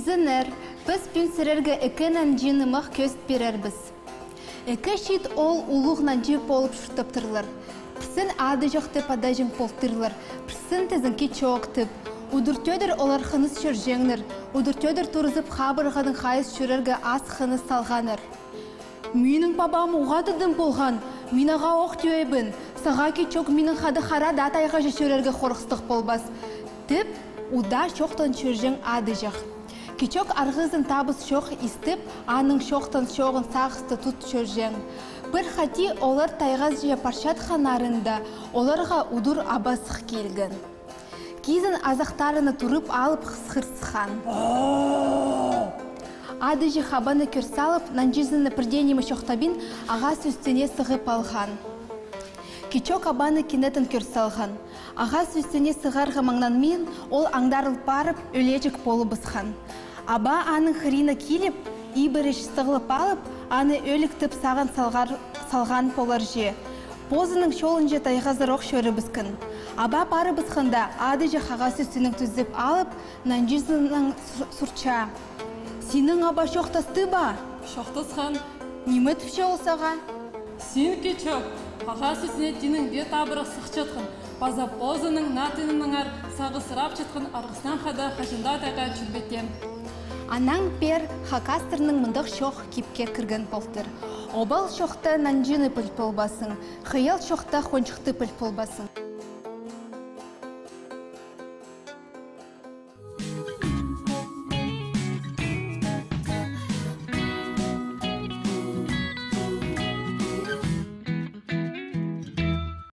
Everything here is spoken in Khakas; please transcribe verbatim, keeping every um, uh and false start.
Изеннер, піс пӱӱн сірерге ікі нанҷыны мах кӧзіт пирербіс. Ікі чиит оол улуғ нанҷы полып чуртаптырлар. Пірсін Адыҷах тіп адағҷаң полтырлар, пірсін тізең Кичок тіп. Удур тӧдір олар хыныс чӧрҷеңнер, удур тӧдір турызып, хабырғадаң хайыс чӧрерге ас-хыныс салғаннар. Минің пабам уғаа тыдым полған, мин ағаа ох тӧӧйбін, сағаа Кичок минің хада хара даа тайғаҷа чӧрерге хорғыстығ полбас, тіп, удаа чоохтан чӧрҷең Адыҷах. Кичок арғызын табыс чоох истіп, аның чоохтан чооғын сағыста тут чӧрҷең. Пір хати олар тайғаҷа парчатханнарында оларға удур аба сых килген. Кизін азахтарыны турып алып хысхыр сыххан. Адыҷах абаны кӧр салып, нанҷызына пір дее ниме чоохтабин, ағас ӱстӱне сығып алған. Кичок абаны кинетін кӧр салған. Ағас ӱстӱне сығарға маңнанмин, ол аңдарыл парып, ӧлеҷек полыбысхан. Аба аның хырина киліп, ибіріҷе сығылып алып, аны ӧлік тіп сағын салған полар че. Позының чолынҷа тайғазар ох чӧрібіскен. Аба парыбысханда, Адыҷах ағас ӱстӱнең тӱзіп алып, нанҷызынаң сурча: «Синің аба чоохтасты ба?» «Чоохтасхан». «Ниме тіпче ол сағаа?» «Син, Кичок, ағас ӱстӱне тиинең дее табырах сыхчатхан, паза позының наа тиинеңер сағыссырапчатхан арғыснаң хада хаҷан даа тайғаа чӧрбеең». Анаң пеер хакастарның мындағ чоох кипке кірген полтыр: обал чоохта нанҷыны піл полбассың, хыял чоохта хонҷыхты піл полбассың.